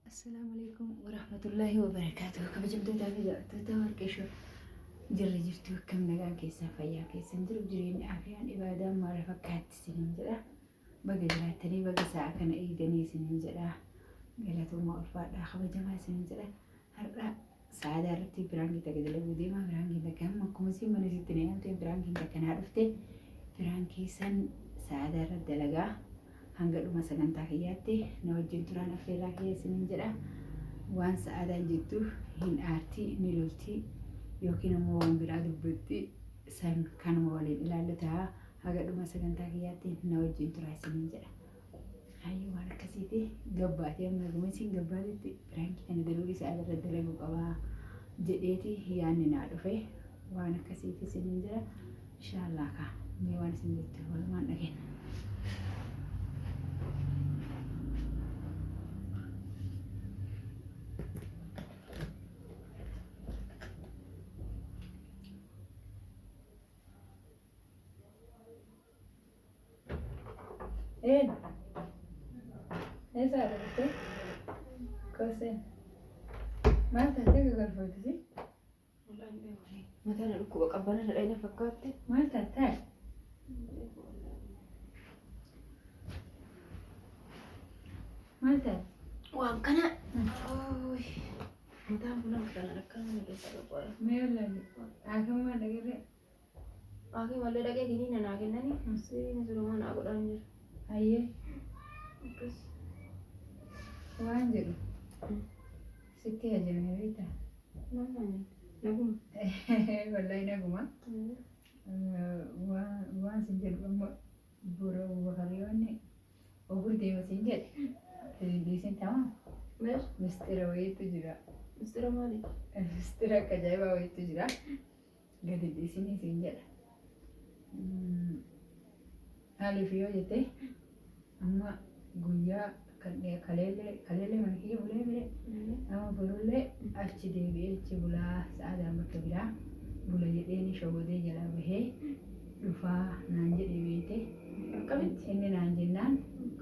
Assalaamu alaikum warahmatullaahi wabarakaatuh. Kabajamtootaa fi jaallattoota warqeeshoo jirra jirtu akkam nagaan keessaa fayyaa keessan jiru jireenyi afiyaan ibaadaan maal fakkaatti isiniin jedha. Baga jiraattanii baga sa'a kana eegdanii isiniin jedha. Galatoomaa ulfaadhaa kabajamaa isiniin jedha. Har'a sa'aadaa irratti biraankii takka dalaguu deema. Biraankiin takka amma akkuma isiin mana isitti na yaamte biraankiin takka naa dhufte. Biraankii san sa'aadaa irratti dalagaa. Hanga dhuma sagantaa kiyyaatti na wajjin turaan affeerraa kiyya isiniin jedha. Waan sa'aadaan jettu hin aarti ni lolti yookiin ammoo waan biraa dubbatti san kanuma waliin ilaallu ta'a. Haga dhuma sagantaa kiyyaatti na wajjin turaa isiniin jedha. Hayyuu waan akkasiiti gabbaatee amma erguma isiin gabbaatetti piraankii kana dalaguu isaa irra dalaguu qabaa jedheeti yaadni naa dhufe waan akkasiiti isiniin jedha. Inshaallah kaa mee waan isin jettu walumaan dhageenya. Een. Eessa dhufte? Koseen. Maal taatee gagalfootisi? Mataa na dhukkuba qabbana na dhayna fakkaatte. Maal taatee? Maal taate? Waan kana. Mataan kun nama kana rakkaa mana keessa qaqqoora. Mee wallaahi. Haakama maal dhagarree? Haakima illee dhaqee kiniina naa kennani. Siriin sirumaa naa godhaan jira. Hayyee. Akkas. Waan jedhu sitti hajame beektaa? Maal naan jette? Naguma. Wallaahi naguma. Waan sin jedhu amma bora Abubakariyoonni ogur deema sin jedhe dhiisin tamaa Mees? mistira wayiitu jira. Mistira maali? Mistira akka ajaa'ibaa wayiitu jira. Gadi dhiisinii siin jedha. Maaliif yoo jette amma guyyaa kaleellee kaleellee mana kiyya bulee bire amma borullee achi deebi'ee achi bulaa sa'aadaan bakka biraa bula jedheeni shogodee jalaa bahee dhufaa naan jedhe beekte. Akkamitti? Inni naan jennaan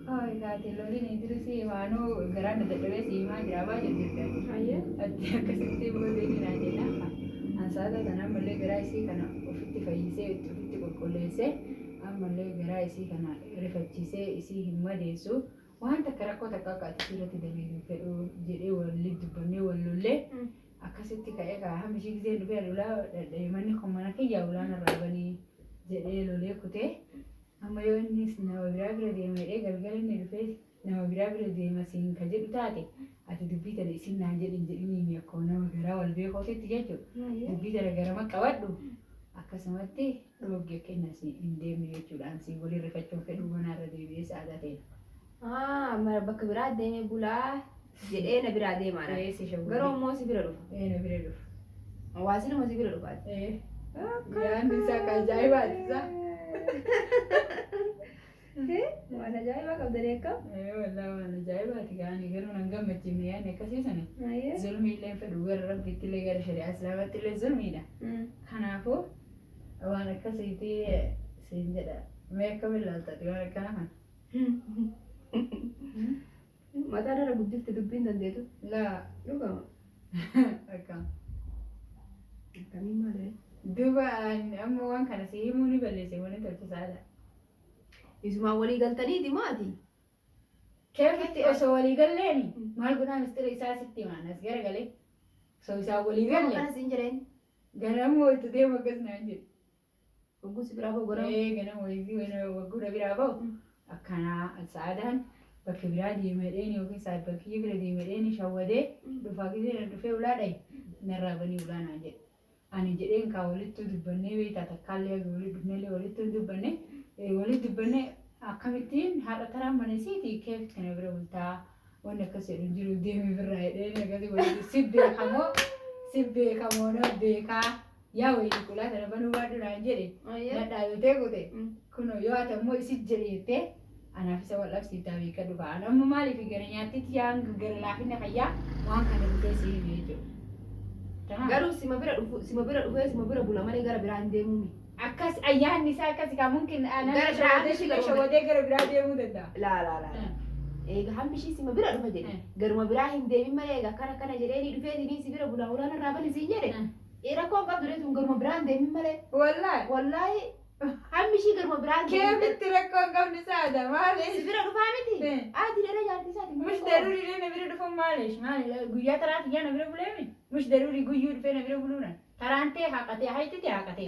qaawee kaatee loliin idrisii waanuu garaan na dadhabee si himaa jira abaa jirti. Hayyee. Ati akkasitti booda inni naan jennaan ansaata kana ammallee garaa isii kana ofitti fayyisee ofitti qulqulleessee ammallee garaa isii kana rifachiisee isii hin madeessu waan takka rakkoo takka akka ati irratti daleedu fedhu jedhee waliin dubbannee wal lollee akkasitti ka'ee kaa hammi ishii gisee dhufee ulaa dhadha'e manni kun mana kiyya ulaan irraa banii jedhee lolee kutee amma yoo innis nama biraa bira deema jedhee galgala inni dhufee nama biraa bira deema siin ka jedhu taate ati dubbii tana isin naan jedhin jedhiniimi akkuma nama garaa wal beekootitti jechuudha. Dubbii tana garama qabadhu akkasumatti dhoogge akka inni asii hin deemne jechuudha. Ansi waliin rifachuun fedhuu manaarra deebi'ee sa'aadaa ta'e. Ah, mara bakka biraa deemee bulaa jedhee na biraa deemaa dha. Ee si shawwee. Garuu ammoo si bira dhufa. Ee na bira dhufa. Hawaasni nama si bira dhufaati. Ee yaadni isaa akka ajaa'ibaati isaa. Waan ajaa'ibaa qabdanii akkam? Ee wallaahi waan ajaa'ibaati gaani garuu nan gammachiifne yaadni akkasii sana. Zulmii illee fedhu gara rabbiitti illee gara shari'aa islaamaatti illee zulmiidha. Kanaafuu waan akkasiiti siin jedha. Mee akkamiin ilaalta ati waan akkana kana? Mataa irra guddifte dubbiin dandeetu. Laa Dhugama. akkam. Akkamiin maali? Duuba amma waan kana si himuu ni balleesse waliin tolchisaadha. Isumaan walii galtaniiti maati? Keefitti osoo walii galleeni maal godhaa mistira isaa sitti himaan as garagalee osoo isaa walii galle Kana siin jedheen. ganama itti deemu akkas naan jedhe. Hogguu si biraa ba'u ganama. Ee ganama wayii wagguudha biraa ba'u akkanaa sa'aadaan bakka biraa deemedheen yookiin saayibba kiyya bira deemedheen shawwadee dhufaa gisee dhufee ulaa dhaye narraa banii ulaa naan jedhe. Ani jedheen kaa walittuu dubbannee beektaa takkaallee haga walitti dhufnellee walittuu hin dubbanne walitti dubbanne akkamittiin har'a taraa mana isiiti keef kana bira bultaa wanni akkas jedhu hin jiru deemi birraa jedheen akkasii walitti si beekamoo si beekamoo na beekaa yaa wayii qulaa kana banuu baadhu naan jedhe na dhaabetee kute kunoo yoo ati ammoo isi jedhe jettee anaaf isa wal dhabsiiftaa beekadhu ka'a. Ani amma maaliif gara nyaattitti yaan gara laafina fayyaa waan kana dhufee si hime jechuudha. Tamam. Garuu sima bira dhufu sima bira dhufee sima bira bula malee gara biraa hin deemuu. Akkas ayyaanni isaa akkas kaa mumkin Gara shawadee biraa shawadee gara biraa deemuu danda'a. Laa laa laa. Eega hammi ishii sima bira dhufa jedhe. Garuma biraa hin deemin malee eega akkana akkana jedhee ni dhufee ni si bira bulaa ulaan irraa bani siin jedhe. Rakkoo hin qabdu reetu garuma biraa hin deemin malee. Wallaahi. Wallaahi hammi ishii garuma biraa hin deemin. Keemitti rakkoo hin qabne saada maali? Si bira dhufaa miti. Ati dheera jaartii isaati. Mush daruuri illee na bira dhufuun maalish maali guyyaa taraa xiyyaa na bira buleemi mush daruuri guyyuu dhufee na bira buluuna taraan ta'e haqatee hayxiti haqatee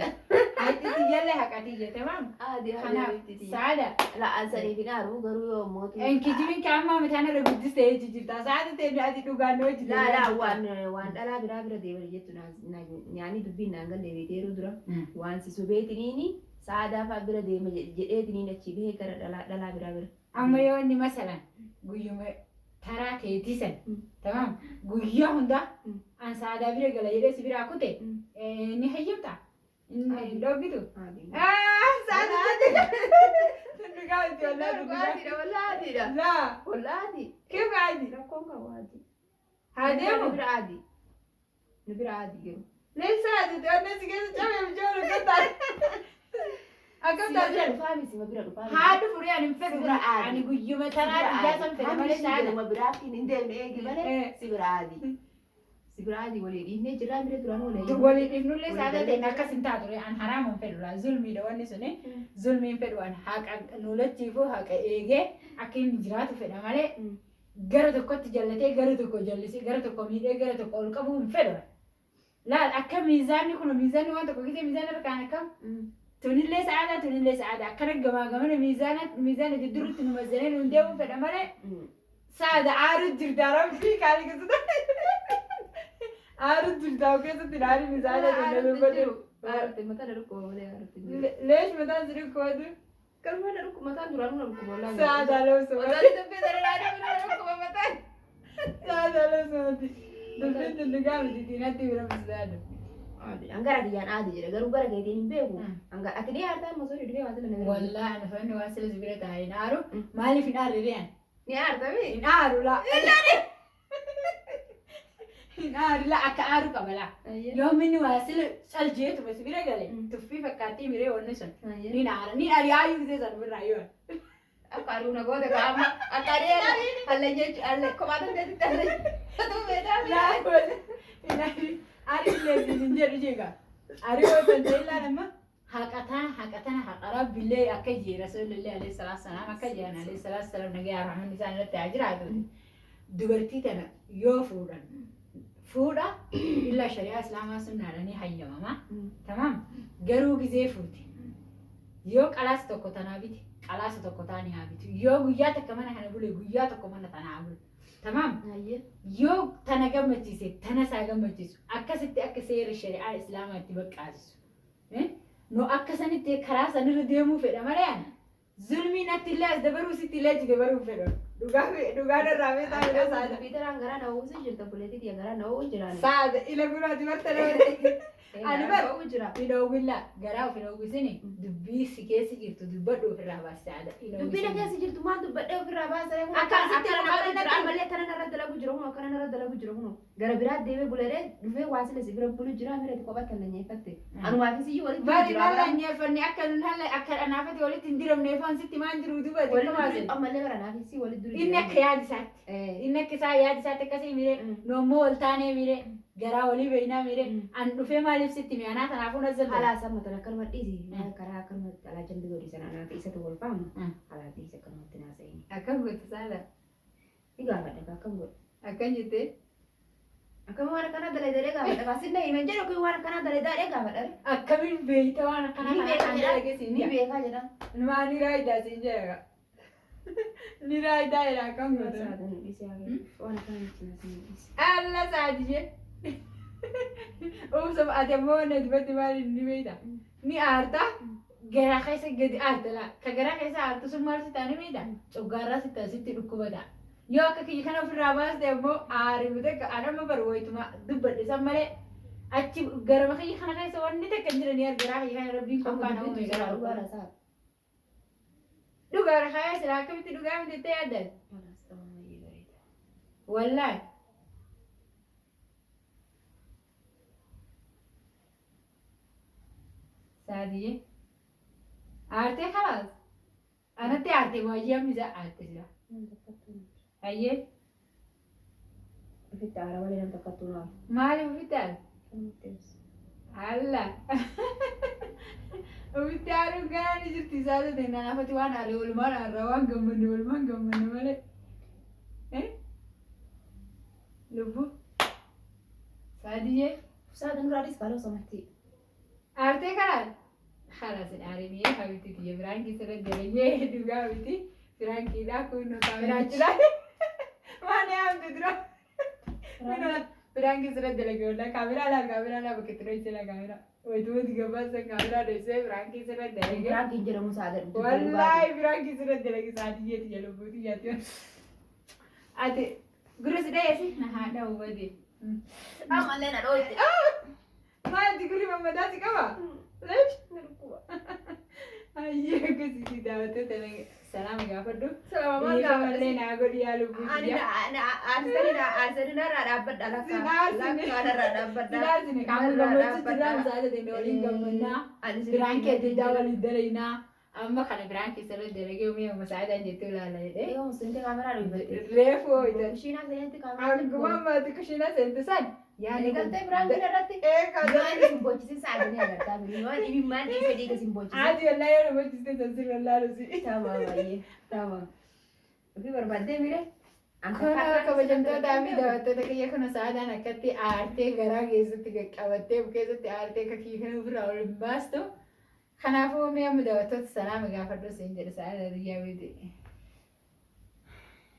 hayxiti jallee haqatee jette maam Adi kanaaf saada La'aan saniif hin aaru garuu yoo mootu. Enkijibin kaammaa mataan irra guddistee jijjiirta saada ta'e ati dhugaan na hojii Laa laa waan dhalaa biraa bira deeman jettu nyaanni dubbiin naan galle beekee yeroo dura waan si sobeetiniini saadaa fa'aa bira deema jedheetiniin achi bahee gara dhalaa biraa bira. Amma yoo inni masalan guyyuma taraa teetii san tamaam guyyaa hundaa an saadaa bira gala jedhee si biraa kute ni hayyamta hin dhooggitu. Dhugaa miti wallaahi dhugaa. Wallaatiidha. Laa Wallaati. keef adi Rakkoon qabu adi. haa deemu. Nu bira adi. Nu bira adi garuu. Leessa adi ta'ee si keessa cabee bijoo rakkataa. Akkam Sima bira taatee dhufaa miti sima bira dhufaa miti. haadhu furii ani hin fedhu Si bira aadi. ani guyyuma taraa biyyaa san fedha malee saada. Garuma biraatti hin deemne eegi malee si bira adi. Si bira adi walii dhiifnee jirraa bira duraan walii. Walii dhiifnullee saada ta'e akkas hin taatu an haraama hin fedhu laa zulmiidha wanni suni zulmii hin fedhu an haqa nuulachiifuu haqa eegee akka inni jiraatu fedha malee gara tokkotti jallatee gara tokko jallisee gara tokko miidhee gara tokko ol qabuu hin fedhu. Laal akka miizaanni kun miizaanni waan tokko gisee miizaana irra kaan akkam tunillee sa'aadha tunillee sa'aadha akkana gamaa gamana miizaana miizaana jidduutti nu mazzanee nu deemuu fedha malee saada aaru jirta rabbii kaali keessatti aaru jirta keessatti ilaali miizaana jennee Aarutti mataan dhukkuba malee aarutti. Leesh mataan si dhukkubatu Kalma na dhukkuba mataan duraan na dhukkuba wallaahi. saada lawsumati Mataan dubbii dararaa na dhukkuba mataan. saada lawsumati dubbiin tun dhugaa miti diinatti bira misaada. Angara kiyyaan aadi jedha garuu gara keetiin hin beeku. Ati ni aartaa amma osoo dhufee waa sila na bira. Wallaahi ana fanni waan sila si bira taa'ee hin aaru maaliif hin aarre riyaan? Ni aarta mi? Hin aaru laa. Hin aaru laa akka aaru qaba laa. Yoo minni waa sila caljeetu si bira gale tuffii fakkaattii miree wanni sun. Ni aara ni ari'aa gisee san birraa yoo. Akka aduu na goota qaama. Akka adii hallayya jechuudha. Kophaa dandeettitti hallayya. Laa ari illee hin jedhu jeega. Ari yoo san ta'e ilaalama. Haqataa haqatana haqa rabbiillee akka jee rasuulillee alayhi salaatu salaam akka jedhan alayhi salaatu salaam nagaa rahmanni isaan irratti haa jiraatu. Dubartii tana yoo fuudhan fuudha illa shari'aa islaamaa sunnaadhaan ni hayyamama. Tamaam garuu gizee fuute yoo qalaas tokko tanaa biti qalaasa tokko taanii haa bitu yoo guyyaa takka mana kana bule guyyaa tokko mana tanaa bulu. Tamaam yoo tana gammachiise tana isaa gammachiisu akkasitti akka seera shari'aa islaamaatti baqqaasisu. Nu akka sanitti karaa sanirra deemuu fedha malee ani zulmiin atti illee as dabaruu sitti illee achi dabaruu fedha. Dhugaa dhugaa irraa beektaa fedha saada. Dubbii taraan garaa na uwwisee jirta buleetii garaa na uwwu jiraan. Saada ila guraati marta nama. Ani bar Garaa na uwwu jira. hin oowwilla garaa of hin oowwisini dubbii si keessa jirtu dubbadhu ofirraa baasi saada. Dubbii na keessa jirtu maal dubbadhee ofirraa baasee Akka asitti akkana akkana jira ammallee akkana narra dalagu jira kunoo akkana narra dalagu jira kunoo gara biraa deemee buleeree dhufee waa sila si bira bulu jira mira kophaa kan nyeeffatte anumaafis iyyuu walitti Bari jira barra nyeeffanne akka haala akka dhanaafate walitti hin diramne foon sitti maan jiru dubbate walitti ammallee bara naafis walitti duri Inni akka yaada isaatti. Inni akka isaa yaada isaatti akkasii miree noommoo wal taanee miree garaa walii beeynaa miree an dhufee maaliif sitti mi'anaa tanaafuu na zalta. Alaa sama tan akkanuma dhiisi karaa akkanumatti alaa jambi godhi sana anaaf isatu wal faama alaa dhiisi akkanumatti naasa'ini. Akkam goote saala. Ni gaafadha akkam godhe. Akkam jettee. Akkam waan akkanaa dalagaa gaafadha kaasinna himan jedhu kun waan akkanaa dalagaa gaafadha. Akkamiin beeyta waan akkanaa Ni kana beeka kan jedha. dalage siin Ni jedha. beekaa jedha. Maa ni raayidaa siin jedha. Ni raayidaa jedha akkam goote. Waan akkanaa miti naasa'ini. Alla saati jee. Oomsa ati ammoo waan dubbatti maal ni beeyta. Ni aarta garaa keessa gadi aarta laa. Ka garaa keessa aartu sun maal si taane beeyta? Coggaarraa si ta'a sitti dhukkubata. Yoo akka kiyya kana ofirraa baaste ammoo aarimu takka an amma bar wayituma dubbadhe san malee achi garama kiyya kana keessa wanni takka hin jirani garaa kiyya kana rabbiin qophaan uume garaa dhugaa. Dhugaadha kaayaa silaa akkamitti dhugaa miti jettee yaaddan? Wallaahi. Saadiye. Aartee khalaas. Anatti aartee baay'ee amma isaa aarte sila. Hayyee. Ofitti aara malee nam takkattuu naaru. Maaliif ofitti aara? Alla. Ofitti aaruun ganaa ni jirti isaa ta'e naafati waan aare walumaan aarra waan gammanne walumaan gammanne malee. Lubbuu. Saadiyyee. Saada nurraa dhiis kaaloo samatti. Aartee kanaan? Khalas hin aarinii habibti tiyya biraankii sirra dalagee dhugaa miti. Biraankiidha kun kaameraa jira. Maal yaamte dura? Biraankii sirra dalagee wallaa kaameraa laa kaameraa laa bakka itti dhoysee laa kaameraa. Wayituuti gabaasa kaameraa dhoysee biraankii sirra dalagee. Biraankiin jedhamu saada. Wallaahi biraankii sirra dalagee saadiyyee tiyya lubbuu tiyyaatti. Ati gurra si dhayeesi na haadha hubate. Ammallee na dhooyte. Maal gurri mammadaa si qaba? Leesh? Ayyee akkasitti daawwattoota salaama gaafadhu. Salaama maal Dhiifama gaafadhu? illee naa godhi yaa lubbuu Ani kiyya. aarsanii aarsanii narraa dhaabbadha lakka. Sin aarsine. Lakka narraa dhaabbadha. Sin aarsine qaama gammachuu jirraa misaala ta'e waliin gammannaa. Ani Biraan kee adda addaa waliin dalaynaa. Amma kana biraan keessa irra dalagee uumee amma sa'aataan jettee ilaala jedhee. Yoo musliimti kaameraa dhooyfatte. Reefu hooytan. Kushiinaa seenetti kaameraa. Akkuma ammaatti kushiinaa seente san. Yaani galtee biraan irratti. Ee kan Yoo inni sin bochisin sa'adanii agartaa miti. Yoo imimmaan dhiisa dhiiga sin bochisin. Ati wallaahi yoo nama hojjiste tan sirra laalusi. Tamam baay'ee. Tamam. Ofii barbaaddee mire. Kun kabajamtootaa fi daawwattoota kiyya kun sa'aadhaan akkatti aartee garaa keessatti qaqqabattee of keessatti aartee kakii kan ofirraa ol hin baastu. Kanaafuu mee amma daawwattoota salaama gaafadhu siin jedhe sa'aadhaa biyyaa beekte.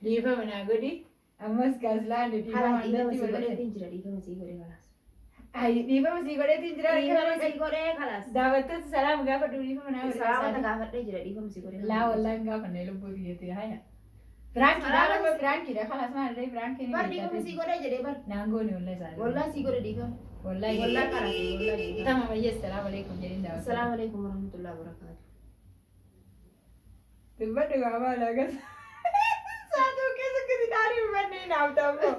Dhiifama naa godhi. Ammas gaazlaan dhiifama Haala dhiifama natti sii godhe. godheetiin jira dhiifama sii godhee kalaas. Ay dhiifama sii godheetiin jira. Dhiifama sii godhee kalaas. Daawwattoota salaama gaafadhu dhiifama naa godhi. Salaamata gaafadhee jira dhiifama sii godhee. Laa wallaan hin gaafanne lubbuu biyyatti haya. Biraankiidha amma biraankiidha kalaas maalirree biraankiin Bar dhiifama sii godhee jedhee bar. Naangooni wallah isaanii. Wallaa sii godhe dhiifama. Wallahi. Wallaa kalaas wallaa dhiifama. Tamam ayyee assalaamu alaikum jedhin daawwattoota. Assalaamu alaikum warahmatullahi wabarakatuh. Dubbadhu gaafaa laagas. Saatuu keessa gadi dhaarii uffannee naaf ta'u.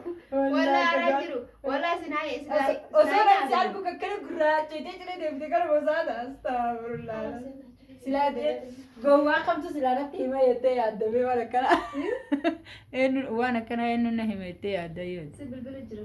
Wallaa araa jiru. Wallaa sinaa sinaa. Osoo namni argu kakkana gurraachitee jira deemtee gara bosaata. Astagfirullah. Silaa gowwaa kamtu silaa natti hima jettee yaaddamee waan akkanaa. Waan akkanaa eenyuun na hima jettee yaadda yoo. Si bilbila jira.